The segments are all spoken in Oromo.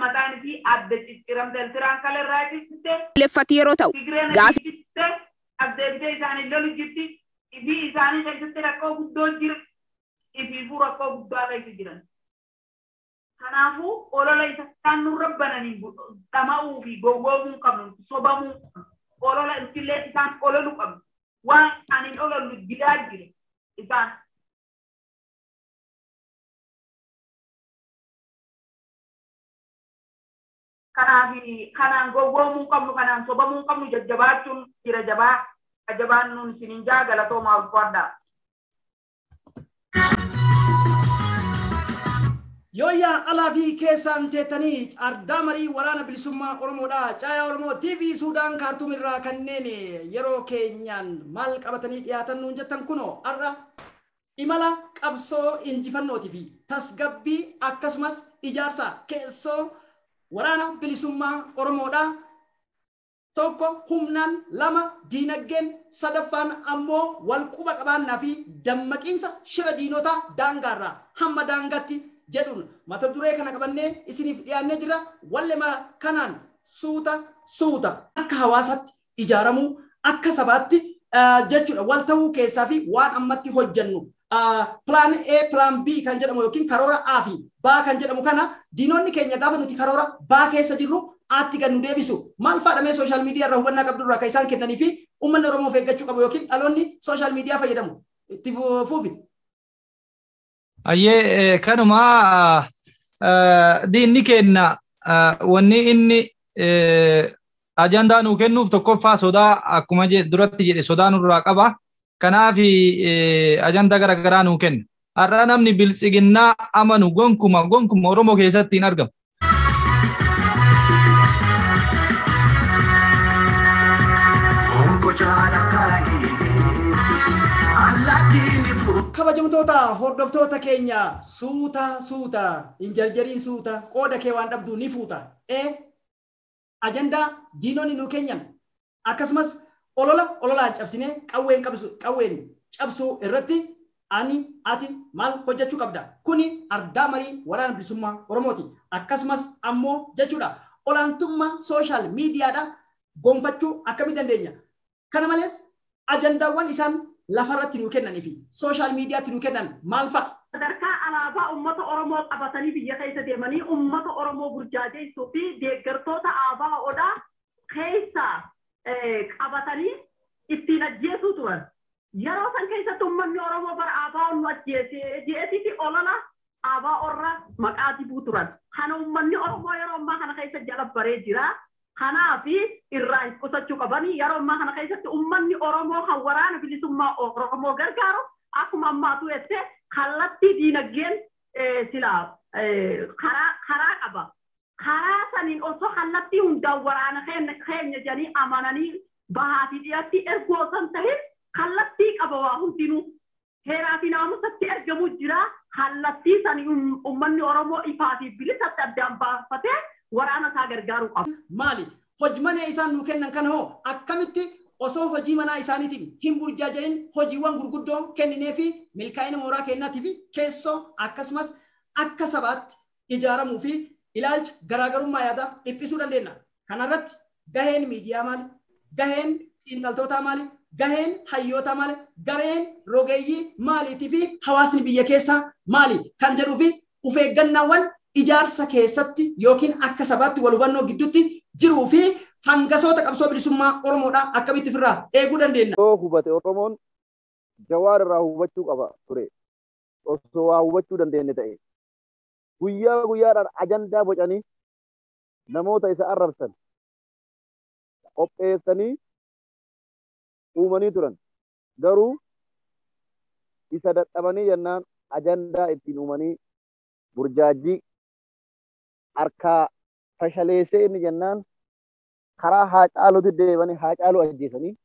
mataan isii adda cicciramte Eltiraan kalerraa citte. Leffati yeroo ta'u. Tigreen citte as deebitee isaanii lolu jirti. Ifii isaanii keessatti rakkoo guddoo jira. Ifiifuu rakkoo guddaa keessa jiran. Kanaafuu olola isaan nurra bananii dhama'uu fi gowwoomuu qabnu, sobamuu qabnu. Olola illee isaan ololu qabnu. Waan isaaniin ololu jiraa jira isaan. Kanaaf kanaan gowwoomuu qabnu, kanaan sobamuu qabnu, jajjabaachuun jira jabaa. Jabaan nuun isiniin jaa galatoomaa ulfaadhaa. Yooyyaa alaa fi keessaan teettanii ardaa marii waraana bilisummaa Oromoodha. Caayaa Oromoo TV Suudaan Kaartuum irraa kanneen yeroo keenyaan maal qabatanii dhiyaatan nuun jettan kunoo har'a imala qabsoo injifannootii fi tasgabbii akkasumas ijaarsa keessoo waraana bilisummaa Oromoodha. Tokko humnaan, lama diinagdeen, sadaffaan ammoo walquba qabaannaa fi dammaqiinsa shira diinotaa daangaarraa hamma daangaatti jedhuun mata duree kana qabannee isiniif dhiyaannee jira. Wallema kanaan suuta suuta akka hawaasaatti ijaaramuu akka sabaatti jechuudha wal ta'uu keessaa fi waan ammatti hojjennu plan A plan B kan jedhamu yookiin karoora A fi B kan jedhamu kana diinonni keenya gaafa nuti karoora B keessa jirru Atti gad nu deebisu maal faadhamee sooshaal miidiyaa irraa hubannaa qabdu irraa kan isaan kennanii fi uummanni Oromoo of eeggachuu qabu yookiin dhaloonni sooshaal miidiyaa fayyadamu itti fuufi. Ayyee kanuma diinni kenna wanni inni ajandaa nuu kennuuf tokkoffaa sodaa akkuma duratti jedhe sodaa nurraa qaba. Kanaaf ajandaa garaagaraa nuu kenna. Har'a namni biltsiginnaa amanu gonkuma gonkuma Oromoo keessatti hin argamu. Kabajamtoota hordoftoota keenya suuta suuta hin jarjariin suuta qooda kee waan dhabdu ni fuuta. Ajandaa diinonni nuu kennan akkasumas olola ololaan cabsinee qawween cabsuu irratti ani ati maal hojjechuu qabda? Kuni ardaa marii waraana bilisummaa Oromooti. Akkasumas ammoo jechuudha olaantummaa sooshaal miidiyaadha gonfachuu akkamii dandeenya? Kana malees ajandaawwan isaan lafarratti nuu kennanii fi sooshaal miidiyaatti nuu kennan maal fa'a? Sadarkaa alaabaa uummata Oromoo qabatanii biyya keessa deemanii uummata Oromoo burjaajeessuu fi deeggartoota ABO'dhaa keessa qabatanii ittiin ajjeesuu turan. Yeroo san keessatti uummanni Oromoo bara ABO'n nu ajjeese jeetii fi olola ABO'rra maqaa dibuu turan. Kana uummanni Oromoo yeroo ammaa kana keessa jala baree jira. Kanaaf irraa hin qusachuu qabanii yeroo ammaa kana keessatti uummanni Oromoo kan waraana bilisummaa Oromoo gargaaru akkuma ammaatu jette kallattii diinagdeen silaa karaa qaba. Karaa saniin osoo kallattii hundaan waraana keenya jedhanii amananii bahaa fi dhiyaatti ergoo osoo hin tahin kallattii qaba waa hundinuu. Heeraa fi naamusatti ergamu jira. Kallattii sanii uummanni Oromoo ifaa fi bilisatti addaan baafatee waraana isaa gargaaruu qaba. Maali? Hojii isaan nuu kennan kana hoo akkamitti osoo hojii manaa isaaniitiin hin burjaaja'in hojiiwwan gurguddoo kenninee fi milkaa'ina mooraa kennaatii fi keessoo akkasumas akka sabaatti ijaaramuu fi ilaalcha garaagarummaa yaadaa dhiphisuu dandeenya. Kanarratti gaheen miidiyaa maali? Gaheen xiinxaltootaa maali? Gaheen hayyootaa maali? Gareen rogeeyyii maaliitii fi hawaasni biyya keessaa maali? Kan jedhuu fi of eeggannaawwan ijaarsa keessatti yookiin akka sabaatti wal hubannoo gidduutti jiruu fi fangasoota qabsoo bilisummaa Oromoodhaa akkamitti ofirraa eeguu dandeenya? Osoo hubate Oromoon Jawaar irraa hubachuu qaba ture. Osoo waa hubachuu dandeenye ta'e. Guyyaa guyyaadhaan ajandaa bocanii namoota isa arrabsan qopheessanii uumanii turan. Garuu isa dadhabanii jennaan ajandaa ittiin uumanii burjaajii harkaa fashaleessee inni jennaan karaa Haacaaluutti deebanii Haacaaluu ajjeesanii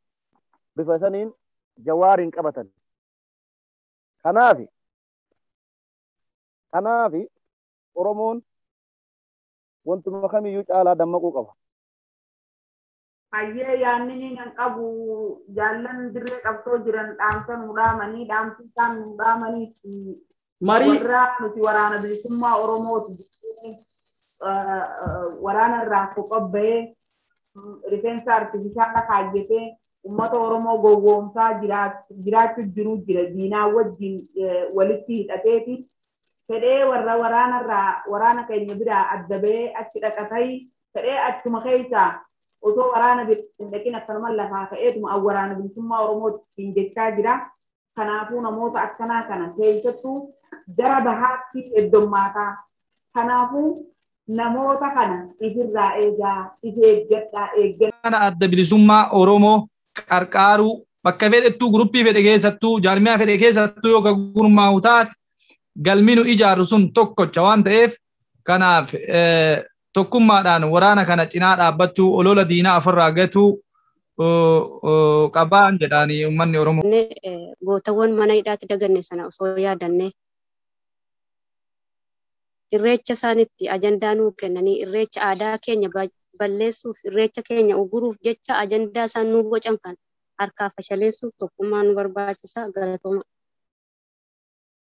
bifa saniin Jawaariin qabatan. Kanaaf Oromoon wantuma kamiyyuu caalaa dammaquu qaba. Hayyee yaanni nan qabu jaallan dirree qabsoo jiran dhaamsa nu dhaamanii dhaamsi isaan nu dhaamanii Marii warra nuti waraana bilisummaa Oromooti. Waraana irraa qoqqobba'ee rifeensa artifishaala kaayyatee uummata Oromoo gowwoomsaa jiraachuu jiru jira. Diinaa wajjin walitti hidhateeti. Fedhee warra waraanarraa waraana keenya biraa adda ba'ee achi dhaqatay fedhee achuma keessaa osoo waraana hin dhaqin akkanuma lafaa ka'eetuma waraana bilisummaa Oromootiin jechaa jira. Kanaafuu namoota akkanaa kana keessattuu gara bahaatti heddummaataa. Kanaafuu namoota kana ifirraa eegaa, if eeggadhaa, eeggadhaa. Kana adda bilisummaa Oromoo qarqaaruu bakka fedhettuu guruppii fedhe keessattuu jaarmiyaa fedhe keessattuu yoo gurmaa'u taate galmi nu ijaarru sun tokkocha waan ta'eef kanaaf tokkummaadhaan waraana kana cinaa dhaabbachuu olola diinaa ofirraa gatuu qabaan jedhaanii uummanni Oromoo. Gootawwan mana hidhaatti daganne sana osoo yaadanne irreecha isaanitti ajandaa nuu kennanii irreecha aadaa keenya balleessuuf irreecha keenya uguruuf jecha ajandaa isaan nuu bocan kan harkaa fashaleessuuf tokkummaa nu barbaachisa. Galatooma.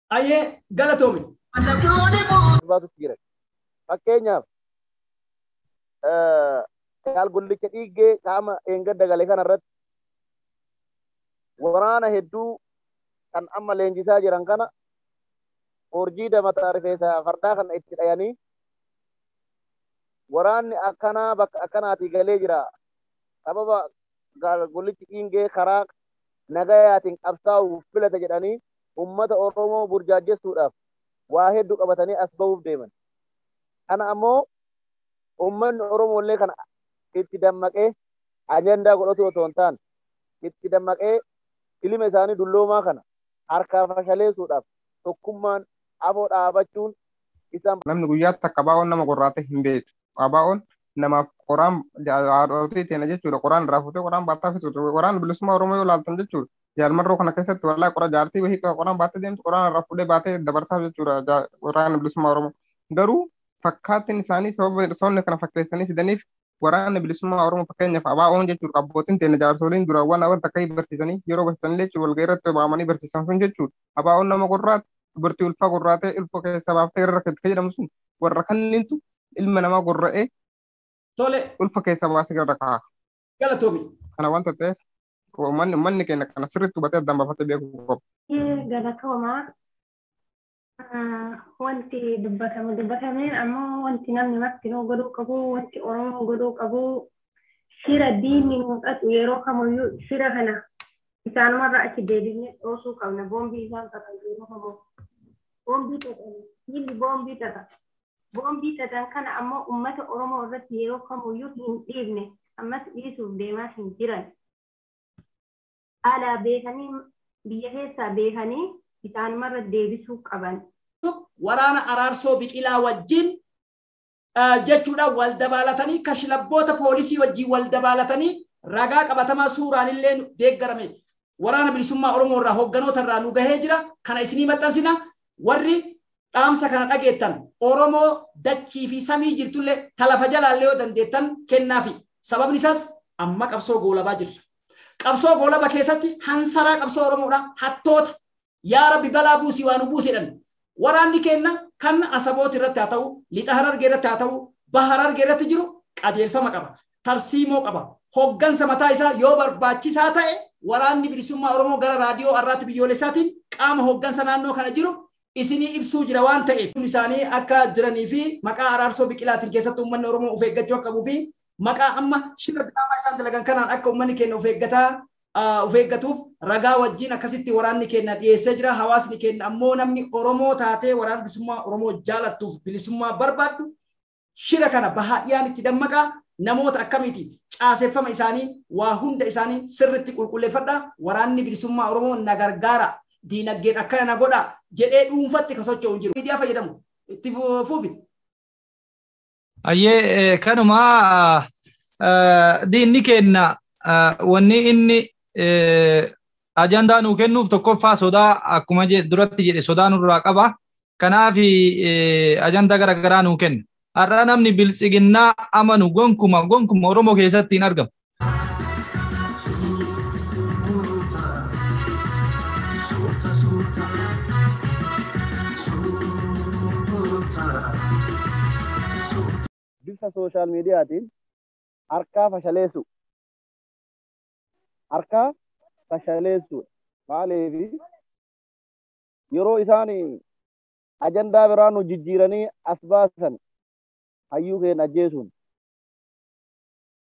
Ayyee galatoomi. Fakkeenyaaf gullicha dhiiggee qaama eengadda gale kanarratti waraana hedduu kan amma leenjisaa jiran kana orjii mataa rifeensa fardaa kana itti dhayanii waraanni akkanaa bakka akkanaatii galee jira. Sababa gullichi dhiingee karaa nagayaatiin qabsaa'uuf filata jedhanii uummata Oromoo burjaajessuudhaaf waa hedduu qabatanii as bahuuf deeman. Kana ammoo uummanni Oromoo illee kana itti dammaqee ajandaa godhatu otoo hin taane itti dammaqee ilma isaanii dulloomaa kana harkaa fashaleessuudhaaf tokkummaan afoo dhaabachuun isaan. Namni guyyaatti takka baa'oon nama gorraatee hin beektu. Abaa'oon namaaf qoraan haadhotii teena jechuudha. Qoraan irraa fuutee qoraan baattaa fituudha. Qoraan bilisummaa Oromoo yoo laaltan jechuudha. Jaalmarroo kana keessatti wallaahi qora jaartii wahii qoraan baattee deemtu qoraan irraa fuudhee baatee dabarsaaf jechuudha waraana bilisummaa Oromoo. Garuu fakkaattiin isaanii sababa sabni kana fakkeessanii fidaniif waraana bilisummaa Oromoo fakkeenyaaf abaa'oon jechuudha. Abbootiin teena jaarsoliin duraawwan awwan takka barsiisanii yeroo barsiisanillee jechuudha walgahii irratti waamanii barsiisan sun jechuudha. Abaa'oon nama gorraate dubartii ulfaa gorraatee ulfa keessa baaftee irra rakkatte jedhamu sun warra kanniintu ilma namaa gorra'ee Tole. Ulfa keessa baasee gara kaa'a. Galatoomi. Kana wanta ta'eef uummanni keenya kana sirriitti hubatee addaan baafatee beekuu qaba. Galatoomaa. Wanti dubbatamu dubbatameen ammoo wanti namni martinuu godhuu qabu wanti Oromoo godhuu qabu shira diinni mul'atu yeroo kamiyyuu shira kana isaanumarraa achi deebinee dhoosuu qabna. Boombii isaan qaban yeroo kamuu boombii xaxan diinni boombii xaxa. Boombii xaxan kana ammoo uummata Oromoo irratti yeroo kamiyyuu hin dhiibne ammas dhiisuuf deemaa hin jiran. Alaa beekanii biyya keessaa beekanii isaanumarra deebisuu qaban. Waraana Araarsoo Biqilaa wajjin jechuudha wal dabaalatanii kashlabboota poolisii wajjin wal dabaalatanii ragaa qabatamaa suuraan illee deeggarame. Waraana bilisummaa Oromoo irraa hoogganoota irraa nu gahee jira. Kana isinii maxxansina. Warri dhaamsa kana dhageettan Oromoo dachii fi samii jirtullee talafa jalaallee yoo dandeettan kennaafi. Sababni isaas amma qabsoo goolabaa jirra. Qabsoo goolaba keessatti hansaraa qabsoo Oromoodha. Hattoota yaa Rabbi balaa buusii waan nu buusedhan. Waraanni keenya kan Asaboot irratti haa ta'u, Lixa Harargee irratti haa ta'u, Baha Harargee irratti jiru qajeelfama qaba. Tarsiimoo qaba. Hoggansa mataa isaa yoo barbaachisaa ta'e waraanni bilisummaa Oromoo gara raadiyoo Arraata Biyyoolessaatiin qaama hoggansa naannoo kana jiru isinii ibsuu jira waan ta'eef isaanii akka jiranii fi maqaa Araarsoo Biqilaatiin keessatti uummanni Oromoo of eeggachuu akka qabuu fi maqaa amma shira diraamaa isaan dalagan kanaan akka uummanni keenya of eeggataa of eeggatuuf ragaa wajjin akkasitti waraanni keenya dhiyeessee jira. Hawaasni keenya ammoo namni Oromoo taatee waraana bilisummaa Oromoo jaalattuuf bilisummaa barbaaddu shira kana bahaa dhiyaan itti dammaqaa. Namoota akkamiiti caaseffama isaanii waa hunda isaanii sirritti qulqulleeffadha. Waraanni bilisummaa Oromoo na gargaara, diinagdeen akkana na godha jedhee dhuunfatti ka socho'u hin jiru. Miidiyaa fayyadamu itti fuufi. Ayyee kanuma diinni keenya wanni inni ajandaa nuu kennuuf tokkoffaa sodaa akkuma duratti jedhe sodaa nurraa qaba. Kanaaf ajandaa garaagaraa nuu kenna. Har'a namni biltsiginnaa amanu gonkuma gonkuma Oromoo keessatti hin argamu. Ibsa sooshaal miidiyaatiin harkaa fashaleessu. Harkaa fashaleessuudha. Maaliif yeroo isaan ajandaa biraa nu jijjiiranii as baasan hayyuu keenya ajjeesuun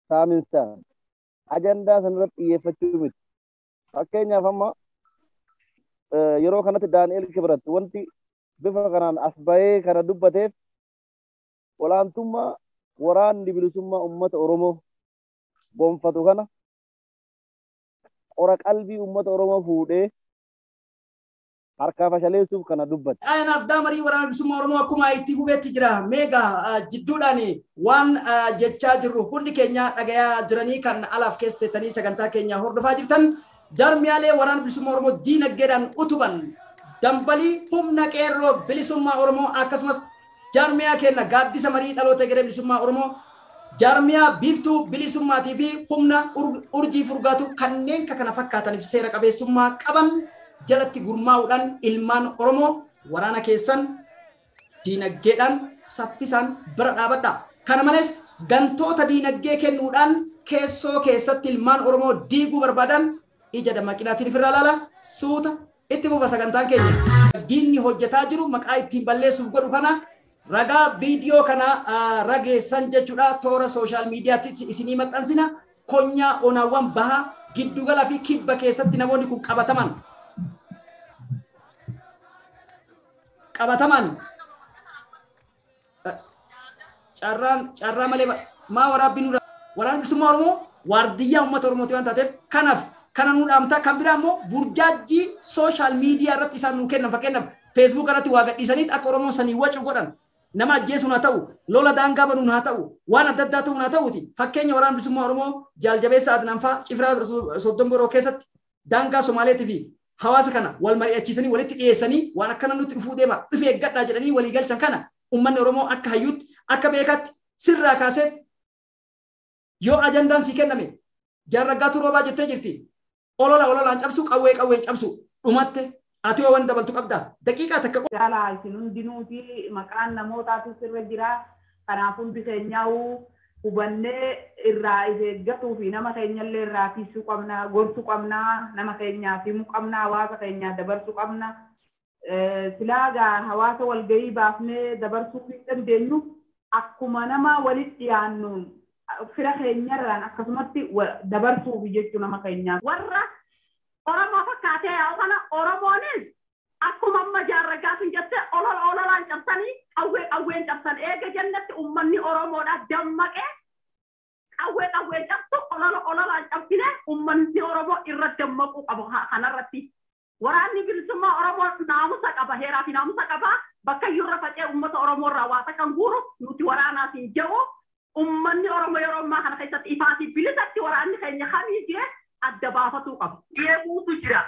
saaminsaan ajandaa sanarratti xiyyeeffachuu miti. Fakkeenyaaf amma yeroo kanatti Daani'el Kibrat wanti bifa kanaan as bahee kana dubbateef olaantummaa waraanni bilisummaa uummata Oromoo gonfatu kana qora qalbii uummata Oromoo fuudhee harkaa fashaleessuuf kana dubbate. Caayaan Ardaa Marii waraana bilisummaa Oromoo akkuma itti fufeetti jira. Meegaa jidduudhaan waan jechaa jirru hundi keenya dhagayaa jiranii kan alaaf keessa teettanii sagantaa keenya hordofaa jirtan jaarmiyaalee waraana bilisummaa Oromoo diinagdeedhaan utuban dambalii humna qeerroo bilisummaa Oromoo akkasumas jaarmiyaa keenya gaaddisa marii dhaloota egeree bilisummaa Oromoo jaarmiyaa biiftuu bilisummaatii fi humna urjii furgaatu kanneen kana fakkaataniif seera qabeessummaa qaban jalatti gurmaa'uudhaan ilmaan Oromoo waraana keessan diinagdeedhaan saffisaan bira dhaabadha. Kana malees gantoota diinagdee kennuudhaan keessoo keessatti ilmaan Oromoo diiguu barbaadan ija dammaqinaatiin ofirraa ilaala. Suuta itti fufa sagantaan keenya. Diinni hojjetaa jiru maqaa ittiin balleessuuf godhu kana ragaa viidiyoo kana rageessan jechuudha toora sooshaal miidiyaatti isinii maxxansina. Konyaa onaawwan bahaa giddugala fi kibba keessatti namoonni kun qabataman. Qabataman carraa malee maa waraabbii nurra waraana bilisummaa Oromoo waardiyyaa uummata Oromooti waan taateef kanaaf kana nu dhaamta. Kan biraa immoo burjaajii sooshaal miidiyaa irratti isaan nu kennan fakkeenyaaf feesbuuk irratti waa gadhiisaniit akka Oromoon sanii wacu godhan nama ajjeesuun haa ta'u lola daangaa banuun haa ta'u waan adda addaa ta'uun haa ta'uuti. Fakkeenya waraana bilisummaa Oromoo jaaljabeessa Adnaan fa'aa Cifiraa Soddomboroo keessatti daangaa Somaaleetii fi hawaasa kana wal mari'achiisanii walitti dhiyeessanii waan akkana nutti dhufuu deema dhufi eeggadhaa jedhanii walii galchan kana uummanni Oromoo akka hayyuutti akka beekaatti sirraa kaasee yoo ajandaan sii kenname jaarraggaatu roobaa jettee jirti. Olola ololaan cabsu qawwee qawween cabsu dhumatte ati yoo waan dabaltu qabda daqiiqaa takka. Jaalaa isin hundinuuti maqaan namootaatu sirra jira. Kanaaf hundi keenyaa'uu hubannee irraa if eeggatuu fi nama keenyallee irraa tiisuu qabna, gorsuu qabna, nama keenyaaf himuu qabna, hawaasa keenyaa dabarsuu qabna. Silaa gaa hawaasa walgahii baafnee dabarsuu hin dandeenyu akkuma nama walitti dhiyaannuun fira keenyarraan akkasumatti dabarsuuf jechuu nama keenyaaf. Warra Oromoo fakkaatee yaa'u kana Oromoonis akkuma amma jaarraggaa sun jette olola ololaan cabsanii qawwee qawween cabsan eega jennatti uummanni Oromoodhaa dammaqee qawwee qawween cabsu olola ololaan cabsine uummanni Oromoo irra dammaquu qabu kanarratti. Waraanni bilisummaa Oromoo naamusa qaba heeraa fi naamusa qaba bakka iyyuu irra faca'ee uummata Oromoo irraa waa takkan guuru nuti waraanaaf hin jedhu uummanni Oromoo yeroo ammaa kana keessatti ifaa fi bilisatti waraanni keenya kamii jee adda baafatuu qaba. Deemuutu jira.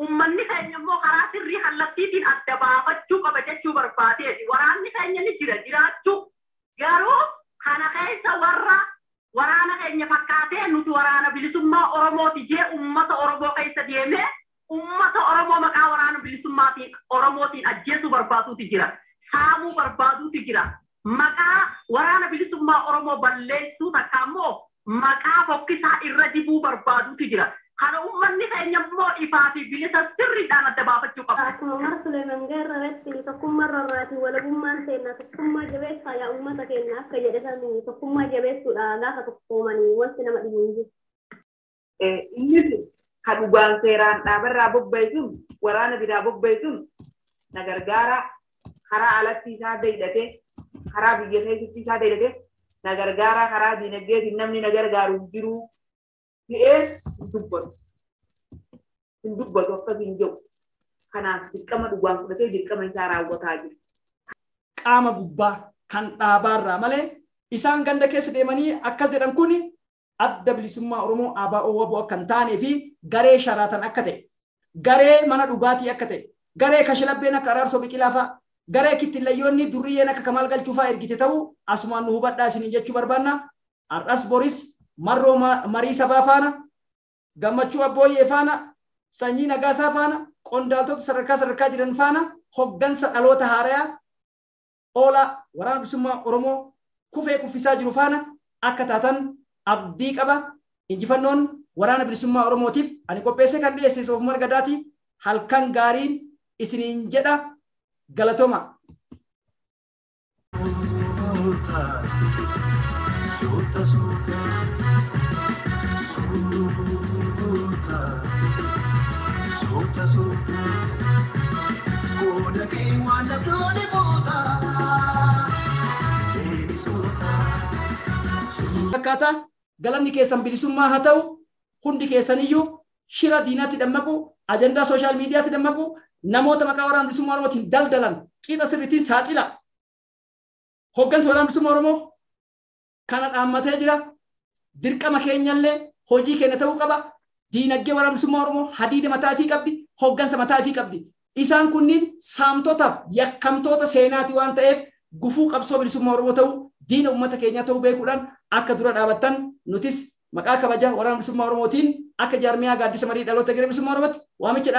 Uummanni keenya immoo karaa sirrii kallattiitiin adda baafachuu qaba jechuu barbaadeeti. Waraanni keenya ni jira jiraachuu. Garuu kana keessa warra waraana keenya fakkaatee nuti waraana bilisummaa Oromooti jee uummata Oromoo keessa deemee uummata Oromoo maqaa waraana bilisummaatiin Oromootiin ajjeesuu barbaaduutu jira. Saamuu barbaaduutu jira. Maqaa waraana bilisummaa Oromoo balleessuu takka immoo maqaa fokkisaa irra dibuu barbaaduutu jira. Kana uummanni keenya immoo ifaa fi bilisa sirriidhaan adda baafachuu qaba. Akkuma Umar Suleeman Gaarra irratti tokkummaa rarraatii walabummaan seenaa tokkummaa jabeessaa yaa uummata keenya akka jedhe sanii tokkummaa jabeessuudha gaafa tokkoomanii wanti nama dhibu hin jiru. Innis kan dhugaan seeraan dhaabarraa bobba'e sun waraana biraa bobba'e sun na gargaara karaa alatti isaa deeydatee karaa biyya keessatti isaa deeydatee na gargaara karaa diinagdeetiin namni na gargaaru hin jiru jedhee hin dubbatu. Hin dubbatu akkas hin jiru. Kanaaf dirqama dhugaan fudhatee dirqama isaa raawwataa jira. Qaama gubbaa kan dhaabaarraa malee isaan ganda keessa deemanii akkas jedhan kuni adda bilisummaa Oromoo ABO WBO akka hin taanee fi garee sharaatan akka ta'e, garee mana dhugaatii akka ta'e, garee kashlabbeen akka Araarsoo Biqilaa fa'a, garee kittillayyoonni durriyyeen akka Kamaal Galchuu fa'a ergite ta'uu asumaan nu hubadhaa isiniin jechuu barbaanna. Har'as boris marroo marii sabaa faana, gammachuu abbooyyee faana, sanyii nagaasaa faana, qondaaltota sadarkaa sadarkaa jiran faana, hoggansa dhaloota haarayaa oolaa waraana bilisummaa Oromoo kufee kuffisaa jiru faana akka taatan abdii qaba. Injifannoon waraana bilisummaa Oromootiif ani qopheessee kan dhiyeesse Soofumar Gadaati. Halkan gaariin isiniin jedha, galatooma. Fakkaata galanni keessan bilisummaa haa ta'u. Hundi keessaniyyuu shira diinaatti dammaqu, ajandaa sooshaal miidiyaatti dammaqu, namoota maqaa waraana bilisummaa Oromootiin daldalan qixa sirriitiin saaxila. Hoggansa waraana bilisummaa Oromoo kana dhaammatee jira. Dirqama keenyallee hojii keenya ta'uu qaba. Diinagdee waraana bilisummaa Oromoo hadiida mataa ifii qabdi, hoggansa mataa ifii qabdi. Isaan kunniin saamtotaaf yakkamtoota seenaati waan ta'eef gufuu qabsoo bilisummaa Oromoo ta'uu, diina uummata keenyaa ta'uu beekuudhaan akka dura dhaabattan nutis maqaa kabaja waraana bilisummaa Oromootiin akka jaarmiyaa gaaddisa marii dhaloota gara bilisummaa Oromootti waamicha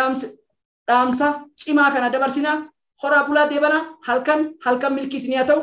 dhaamsa cimaa kana dabarsinaa. Horaa bulaa deebanaa, halkan halkan milkii isinii haa ta'u.